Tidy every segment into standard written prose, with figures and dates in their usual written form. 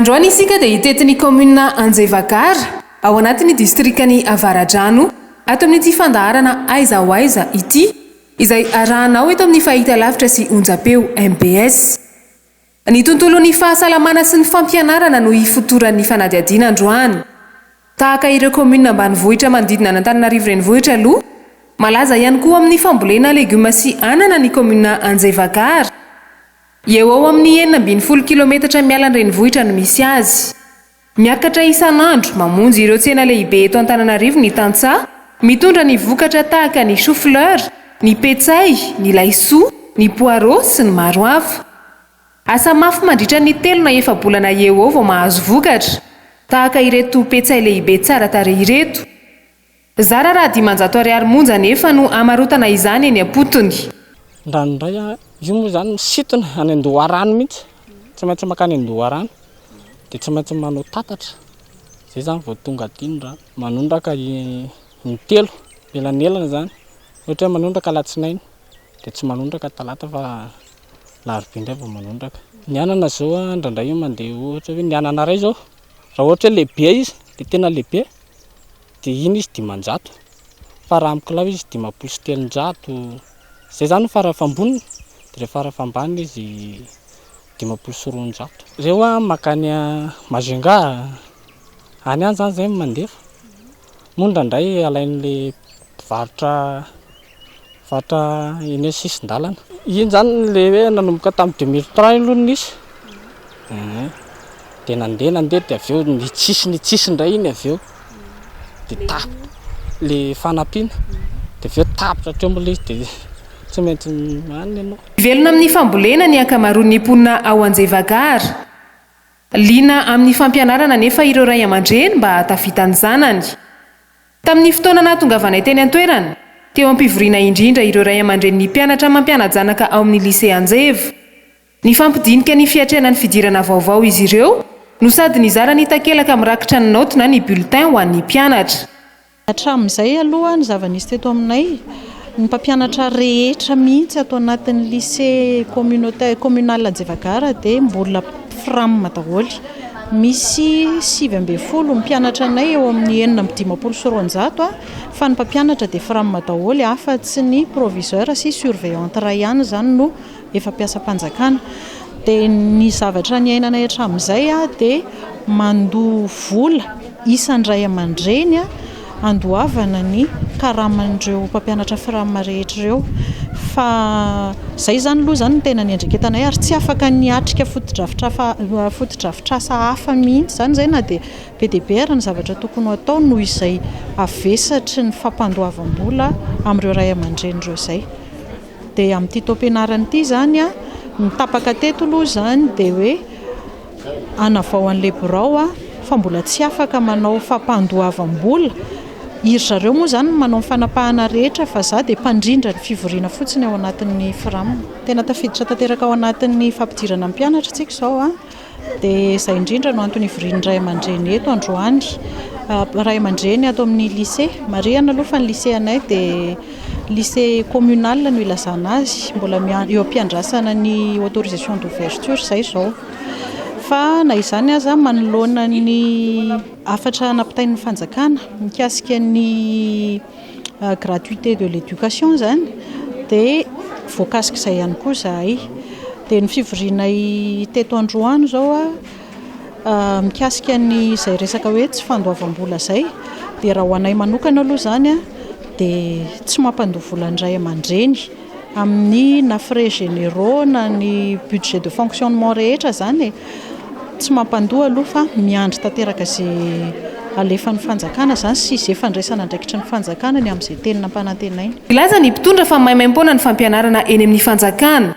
Androany isika dia hitety ny kaominina Anjeva Gara, ao anatin'ny distrikan'i Avaradrano, ato amin'ity fandaharana Aiza ho aiza ity, izay arahanao eto amin'ny fahitalavitra sy onjam-peo mbs. Ny tontolon'ny fahasalamana sy ny fampianarana no ifotoran'ny fanadihadiana androany. Tahaka ireo kaominina ambanivohitra manodidina an'Antananarivo Renivohitra aloha, malaza ihany koa amin'ny fambolena legioma sy anana ny kaominina Anjeva Gara. Eo ao amin'ny 16 kilometatra miala ny renivohitra no misy azy. Miakatra isan'andro mamonjy ireo tsena lehibe eto Antananarivo ny tantsaha, mitondra ny vokatra tahaka ny chou fleur, ny petsay, ny laisoa, ny poireau sy ny maro hafa. Asa mafy mandritra ny telo na efa-bolana eo eo vao mahazo vokatra, tahaka ireto petsay lehibe tsara tarehy ireto. Zara raha 500 ariary monja anefa no hamarotana izany eny am-potony. Indraindray aho, io moa izany misintona any an-doharano mihitsy, tsy maintsy mankany an-doharano dia tsy maintsy manao tatatra, izay izany vao tonga aty ny rano. Manondraka in-telo elanelana izany, ohatra hoe manondraka alatsinainy dia tsy manondraka talata fa alarobia indray vao manondraka. Ny anana izao an, indraindray io mandeha ohatra hoe ny anana iray izao raha ohatra hoe lehibe izy dia tena lehibe dia iny izy 500 fa raha amin'ny kilao izy 350, izay izany ny farafamboniny, dia rehefa farafambaniny izy 250. Ireo an mankany Majunga, any ihany izany izay no mandefa, moa indraindray alain'ilay mpivarotra Mpivarotra eny amin'ny sisin-dalana. Iny izany ilay hoe nanomboka tamin'ny 2003 iny aloha no nisy e, dia nandeha nandeha dia avy eo nitsisy nitsisy indray iny avy eo, dia tapitra ilay fanampiana, dia avy eo tapitra hatreo moa ilay izy dia tsy maintsy any ianao. Mivelona amin'ny fambolena ny ankamaroan'ny mponina ao Anjeva Gara. Liana amin'ny fampianarana anefa ireo ray aman-dreny mba hahatafita ny zanany. Tamin'ny fotoana nahatongavanay teny an-toerana, teo am-pivoriana indrindra ireo ray aman-drenin'ny mpianatra mampiana-janaka ao amin'ny Lycée Anjeva. Nifampidinika ny fiatrehana ny fidirana vaovao izy ireo no sady nizara ny takelaka mirakitra ny naoty na ny bulletin ho an'ny mpianatra. Hatramin'izay aloha ny zava-nisy teto aminay, ny mpampianatra rehetra mihitsy ato anatin'ny lycée communautaire communal Anjeva Gara dia mbola fram daholo. Misy 19 ny mpianatra anay eo amin'ny 256 fa ny mpampianatra dia fram daholo afa-tsy ny proviseur sy surveillante iray ihany izany no efa mpiasam-panjakana. Dia ny zavatra niainanay hatramin'izay dia mandoa vola isan-dray aman-dreny andoavana ny karaman'ireo mpampianatra fram rehetra ireo fa izay izany aloha izany no tena niandraiketanay ary tsy afaka niatrika fotodrafitrafa fotodrafitrasa hafa mihitsy izany izay na dia be dia be ary ny zavatra tokony ho atao noho izay havesatry ny fampandoavam-bola amin'ireo ray aman-dreny ireo izay. Dia amin'ity taom-pianarana ity izany ny tapaka teto aloha izany dia hoe hanavao an'ilay birao fa mbola tsy afaka manao fampandoavam-bola. Iry zareo moa izany no manao ny fanapahana rehetra fa za dia mpandrindra ny fivoriana fotsiny ao anatin'ny Fram. Tena tafiditra tanteraka ao anatin'ny fampidirana ny mpianatra isika izao. Dia izay indrindra no antony ivorian'ny ray aman-dreny eto androany. Ray aman-dreny ato amin'ny lycée. Marihana aloha fa ny lycée anay dia lycée communal no ilazana azy. Mbola eo am-piandrasana ny autorisation d'ouverture izay izao. Fa na izany aza manoloana ny hafatra nampitain'ny fanjakana mikasika ny gratuité de l'éducation izany dia voakasik'izay ihany koa izahay. Dia ny fivorianay teto androany izao mikasika ny izay resaka hoe tsy fandoavam-bola izay dia raha ho anay manokana aloha izany dia tsy mampandoa vola ny ray aman-dreny amin'ny na frais généraux na ny budget de fonctionnement rehetra izany e. Tsy mampandoa aloha fa miandry tanteraka izay alefan'ny fanjakana izany sy izay fandraisana andraikitry ny fanjakana ny amin'izay teny nampanantenainy. Nilaza ny mpitondra fa maimaimpoana ny fampianarana eny amin'ny fanjakana.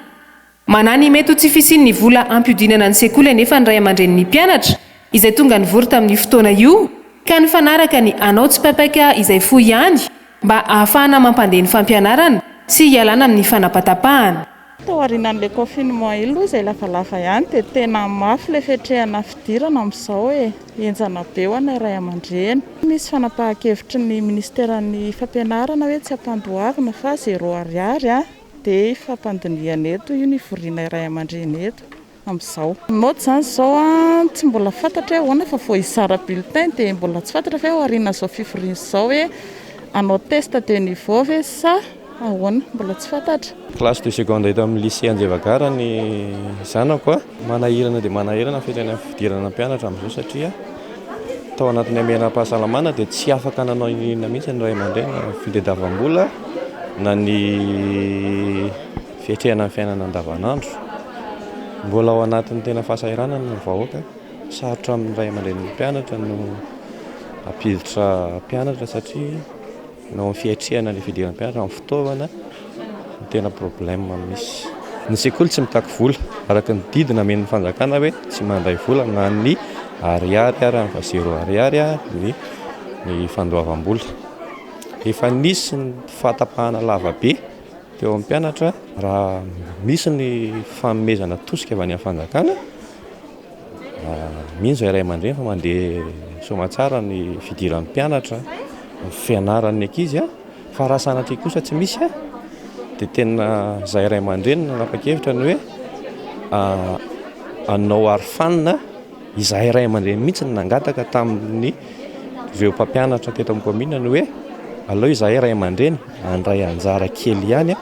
Manahy ny mety ho tsy fisian'ny vola hampiodinana ny sekoly anefa ny ray aman-drenin'ny mpianatra izay tonga nivory tamin'io fotoana io ka nifanaraka ny hanao tsipaipaika izay fohy ihany mba hahafahana mampandeha ny fampianarana sy hialana amin'ny fanapatapahana. Tao aorianan'ilay confinement iny aloha izay lavalava ihany dia tena mafy ilay fiatrehana fidirana amin'izao e! Henjana be ho anay ray aman-dreny. Misy fanapahan-kevitry ny minisiteran'ny fampianarana hoe tsy ampandoavina fa zéro ariary dia ifampandinihana eto io ny ivorianay ray aman-dreny eto. amin'izao. Naoty izany izao tsy mbola fantatra hoe ahoana fa vao hizara bulletin dia mbola tsy fantatra fa hoe aorianan'izao fivoriana izao hoe hanao test de niveau ve sa ahoana, mbola tsy fantatra. Classe de seconde eto amin'ny lycée Anjeva Gara ny zanako. Manahirana dia manahirana ny fiatrehana ny fidirana mpianatra amin'izao satria tao anatin'ny hamehana-pahasalamana dia tsy afaka nanao inona mihitsy ny ray aman-dreny na ny fitadiavam-bola na ny fiatrehana ny fiainana andavanandro. Mbola ao anatin'ny tena fahasahiranana ny vahoaka. Sarotra amin'ny ray aman-drenin'ny mpianatra no hampiditra mpianatra satria Noho ny fiatrehana ny fidiran'ny mpianatra amin'ny fitaovana no tena problème misy. Ny sekoly tsy mitaky vola, araka ny didy namen'ny fanjakana hoe tsy mandray vola na ny ariary ary fa zéro ariary ny ny fandoavam-bola. Efa nisy ny fahatapahana lava be teo amin'ny mpianatra raha misy ny fanomezana tosika avy any amin'ny fanjakana. Mino izahay ray aman-dreny fa mandeha soamantsara ny fidiran'ny mpianatra, ny fianaran'ny ankizy fa raha sanatria kosa tsy misy dia tena izahay ray aman-dreny no nanapa-kevitra ny hoe hanao arofanina, izahay ray aman-dreny mihitsy no nangataka tamin'ny ireo mpampianatra teto amin'ny kaominina ny hoe aleo izahay ray aman-dreny handray anjara kely ihany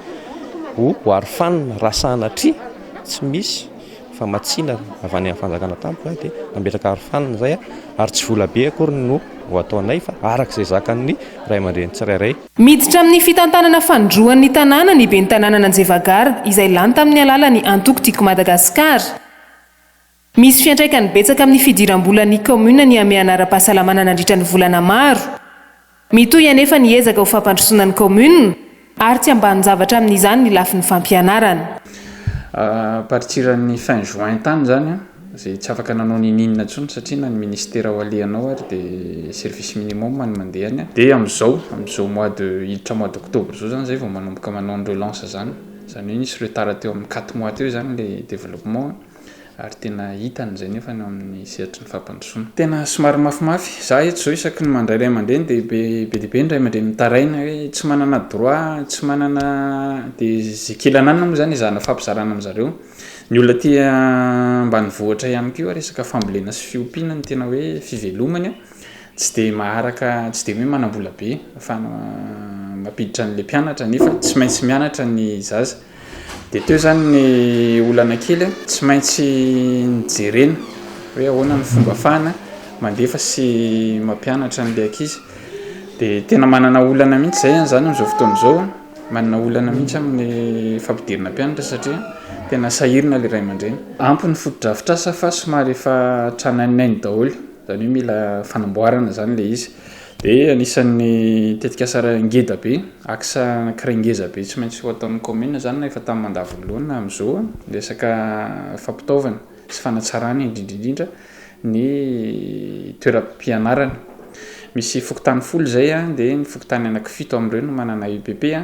ho arofanina raha sanatria tsy misy famatsiana avy any amin'ny fanjakana tampoka dia nametraka arofanina izay ary tsy vola be akory no ho ataonay fa araka izay zakan'ny ray aman-dreny tsirairay. Miditra amin'ny fitantanana fanindroany ny tanàna ny ben'ny tanànan'Anjeva Gara izay lany tamin'ny alalan'ny antoko Tiako Madagasikara. Misy fiantraikany betsaka amin'ny fidiram-bolan'ny kaominina ny hamehana ara-pahasalamana nandritra ny volana maro. Mitohy anefa ny ezaka ho fampandrosoana ny kaominina ary tsy ambanin-javatra amin'izany ny lafiny fampianarana. À partir ny fin juin tany izany an, izay tsy afaka nanao ninininona intsony satria na ny ministera ho alehanao ary dia service minimum no mandeha any an. Dia amin'izao, amin'izao mois de, hiditra mois d'octobre izao izany izay vao manomboka manao ny relance izany. Izany hoe nisy retard teo amin'ny quatre mois teo izany ilay développement. ary tena hitany izay nefa ny ao amin'ny sehatry ny fampandrosoana. Tena somary mafimafy, za eto izao isaky ny mandray ray aman-dreny dia be be dia be ny ray aman-dreny mitaraina hoe tsy manana droit, tsy manana dia izay kely ananana moa izany ezahana fampizarana amin-jareo. Ny olona aty ambanivohitra ihany koa resaka fambolena sy fiompiana no tena hoe fivelomany an. tsy dia maharaka, tsy dia hoe manam-bola be ahafahana mampiditra an'ilay mpianatra nefa tsy maintsy mianatra ny zaza. Dia teo izany ny olana kely, tsy maintsy nijerena hoe ahoana ny fomba ahafahana mandefa sy mampianatra an'ilay ankizy. Dia tena manana olana mihitsy izay izany amin'izao fotoana izao, manana olana mihitsy amin'ny fampidirana mpianatra satria tena sahirana ilay ray aman-dreny. Ampy ny fotodrafitrasa fa somary efa tranaininainy daholo. Izany hoe mila fanamboarana izany ilay izy. Dia anisan'ny tetikasa iray ngeda be, axe anankiray ngeza be tsy maintsy ho ataon'ny commune izany na efa tamin'ny mandat voalohany na amin'izao, ny resaka fampitaovana sy fanatsarana indrindra indrindra ny toeram-pianarana. Misy fokontany folo izay dia ny fokontany anankifito amin'ireo no manana EPP.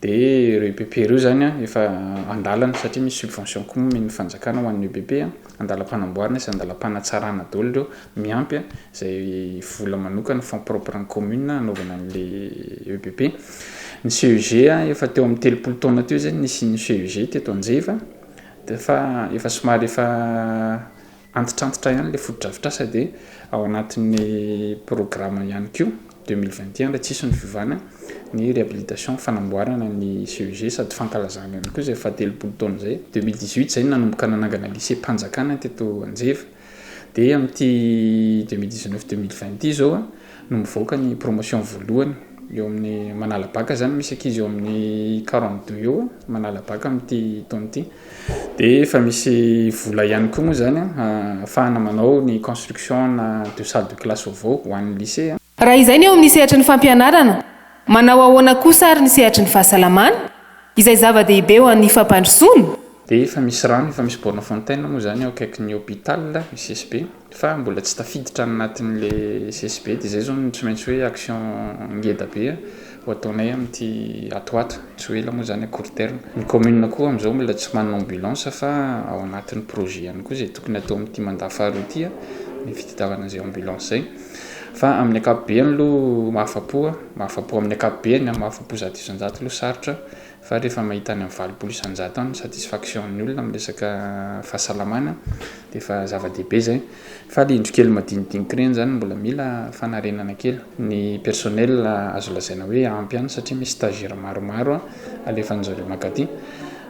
Dia ireo EPP ireo izany an, efa andalana satria misy subvention koa moa omen'ny fanjakana ho an'ny EPP an, andalam-panamboarana sy andalam-panatsarana daholo ireo, miampy an izay vola manokana fonds propre an'ny commune hanaovana an'ilay EPP. Ny CEG an, efa teo amin'ny 30 taona teo izay no nisian'ny CEG teto Anjeva, dia fa efa somary efa Antitrantitra ihany ilay fotodrafitrasa dia ao anatin'ny programa ihany koa 2021 raha tsisy ny fiovana ny réhabilitation fanamboarana ny CEG sady fankalazana ihany koa izay faha-telopolo taona izay. 2018 izay no nanomboka nanangana lycée-mpanjakana teto Anjeva dia amin'ity 2019 2020 ity izao no mivoaka ny promotion voalohany eo amin'ny manala bac izany misy ankizy eo amin'ny 42 eo manala bac amin'ity taona ity. Dia efa misy vola ihany koa moa izany ahafahana manao ny construction na deux salles de classe vaovao ho an'ny lycée. Raha izay ny eo amin'ny sehatry ny fampianarana, manao ahoana kosa ary ny sehatry ny fahasalamana, izay zava-dehibe ho an'ny fampandrosoana? Dia efa misy rano, efa misy borne fontaine moa izany eo akaikin'ny hôpital, ny CSB. Fa mbola tsy tafiditra any anatin'le CSB dia izay izao no tsy maintsy hoe action ngeda be ho ataonay amin'ity ato ho ato, tsy ho ela moa izany à court terme. Ny commune koa amin'izao mbola tsy manana ambulance fa ao anatin'ny projet ihany koa izay tokony hatao amin'ity mandat faharoa ity ny fitadiavana an'izay ambulance izay. Fa amin'ny ankapobeny aloha mahafa-po, mahafa-po amin'ny ankapobeny, mahafa-po 100% aloha sarotra. Fa rehefa mahita any amin'ny 80% any ny satisfaction ny olona amin'ny resaka fahasalamana dia efa zava-dehibe izay. Fa le indro kely madinidinika ireny izany mbola mila fanarenana kely. Ny personnel azo lazaina hoe ampy ihany satria misy stagiaire maromaro alefan'zareo mankaty.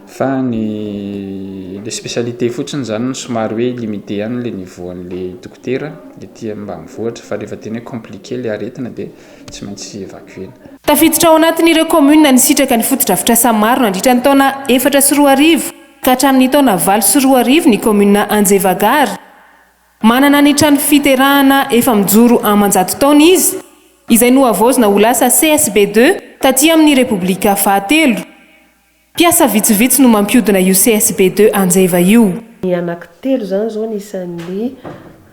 Fa ny le spécialité fotsiny izany no somary hoe limité ihany le niveau an'le dokotera ety ambanivohitra fa rehefa tena hoe compliqué le aretina dia tsy maintsy évacuer-na. Tafiditra ao anatin'ireo kaominina nisitraka ny fotodrafitrasa maro nandritra ny taona 2004 ka hatramin'ny taona 2008 ny kaominina Anjeva Gara. Manana ny trano fiterahana efa mijoro aman-jato taona izy, izay nohavaozina ho lasa CSB ii taty amin'ny Repoblika fahatelo. Mpiasa vitsivitsy no mampiodina io CSB ii Anjeva io. Ny anankitelo izany izao ny isan'ny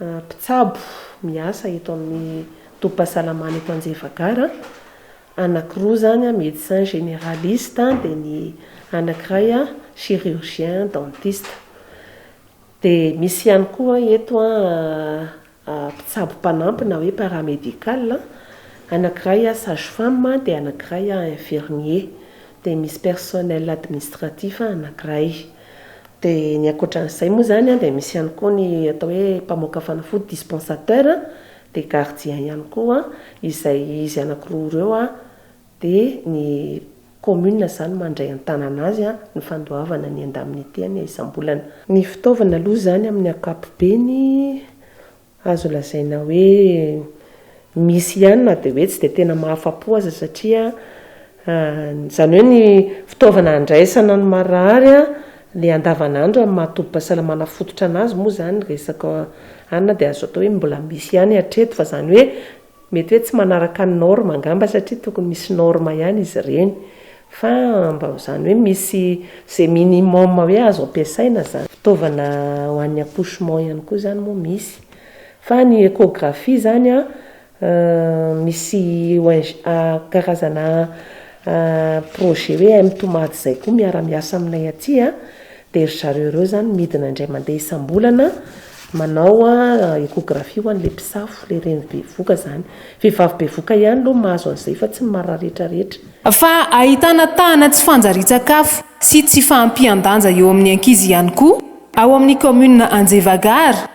mpitsabo miasa eto amin'ny tobim-pahasalamana eto Anjeva Gara. Anankiroa izany médecin généraliste dia ny anankiray chirurgien dentiste. Dia misy ihany koa eto mpitsabo mpanampy na hoe paramédical, anankiray sage femme dia anankiray infirmier. Dia misy personnel administratif anankiray. Dia ny ankoatran'izay moa izany dia misy ihany koa ny atao hoe mpamoaka fanafody, dispensateur, dia gardien ihany koa, izay izy anankiroa ireo dia ny commune izany mandray an-tanana azy ny fandoavana ny indemnité-ny isam-bolana. Ny fitaovana aloha izany amin'ny ankapobeny azo lazaina hoe misy ihany na dia hoe tsy dia tena mahafa-po aza satria izany hoe ny fitaovana andraisana ny marary ilay andavanandro amin'ny maha tobim-pahasalamana fototra an'azy moa izany resaka anona dia azo atao hoe mbola misy ihany hatreto fa izany hoe Mety hoe tsy manaraka ny norme angamba satria tokony misy norme ihany izy ireny fa mba izany hoe misy izay minimum hoe azo ampiasaina izany. Fitaovana ho an'ny accouchement ihany koa izany moa misy fa ny echographie izany an misy ong karazana projet hoe M-tomady izay koa miara-miasa aminay aty an, dia ry zareo ireo izany midina indray mandeha isam-bolana manao échographie ho an'ilay mpisafo, ilay reny bevoka izany. Vehivavy bevoka ihany aloha no mahazo an'izay fa tsy ny marary rehetra rehetra. Fa ahitana tahana tsy fanjarian-tsakafo sy tsy fahampian-danja eo amin'ny ankizy ihany koa ao amin'ny kaominina Anjeva Gara.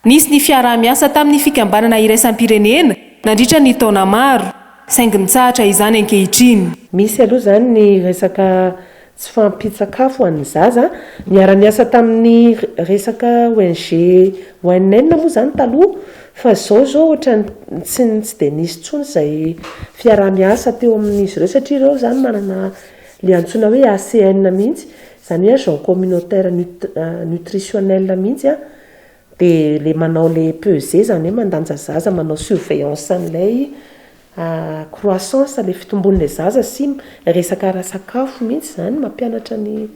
Nisy ny fiaraha-miasa tamin'ny fikambanana iraisam-pirenena nandritra ny taona maro, saingy nitsahatra izany ankehitriny. Misy aloha izany ny resaka tsy fahampian-tsakafo ho an'ny zaza. Niara-niasa tamin'ny resaka ONG ONN moa izany taloha fa izao izao ohatran'ny tsy tsy dia nisy intsony izay fiaraha-miasa teo amin'izy ireo satria ireo izany manana ilay antsoina hoe ACN mihitsy, izany hoe agent communautaire nutritionnel mihitsy an. Dia le manao le pesée zany hoe mandanja zaza manao surveillance an'ilay croissance le fitombon'ilay zaza sy resaka ara-sakafo mihitsy zany mampianatra ny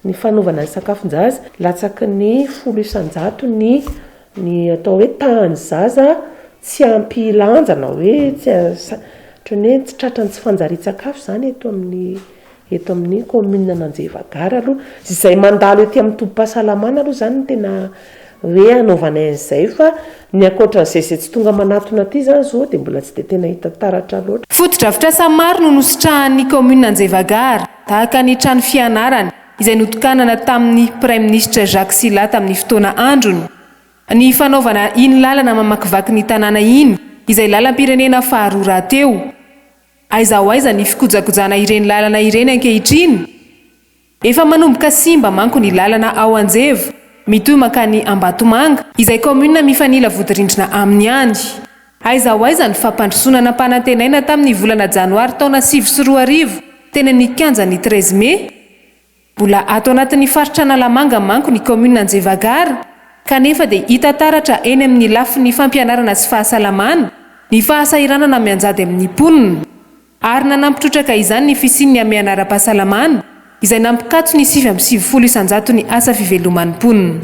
ny fanaovana ny sakafon-jaza. Latsaky ny 10% ny ny atao hoe tahan'ny zaza tsy ampy lanja na hoe tsy ohatran'ny hoe tsy tratran'ny tsy fanjarian-tsakafo zany eto amin'ny Eto amin'ny commune an'Anjeva Gara aloha, izay mandalo ety amin'ny tobim-pahasalamana aloha izany no tena hoe anaovanay an'izay fa ny ankoatran'izay izay tsy tonga manatona aty izany izao dia mbola tsy dia tena hita taratra loatra. Fotodrafitrasa maro no nositrahan'ny kaominina Anjeva Gara, tahaka ny trano fianarana, izay notokanana tamin'ny Praiminisitra Jacques Sylla tamin'ny fotoana androny, ny fanaovana iny lalana mamakivaky ny tanàna iny, izay lalam-pirenena faharoa rahateo. Aiza ho aiza ny fikojakojana ireny lalana ireny ankehitriny? Efa manomboka simba manko ny lalana ao Anjeva, mitohy mankany Ambatomanga, izay kaominina mifanila vodirindrina aminy any. Aiza ho aiza ny fampandrosoana nampanantenaina tamin'ny volana janoary taona 2009 teny amin'ny kianjan'ny treize mai? Mbola ato anatin'ny faritra Analamanga manko ny kaominina Anjeva Gara, kanefa dia hita taratra eny amin'ny lafiny fampianarana sy fahasalamana ny fahasahiranana mianjady amin'ny mponina. Ary nanampy trotraka izany ny fisian'ny hamehana ara-pahasalamana izay nampikatso ny 99 isan-jaton'ny asa fiveloman'ny mponina.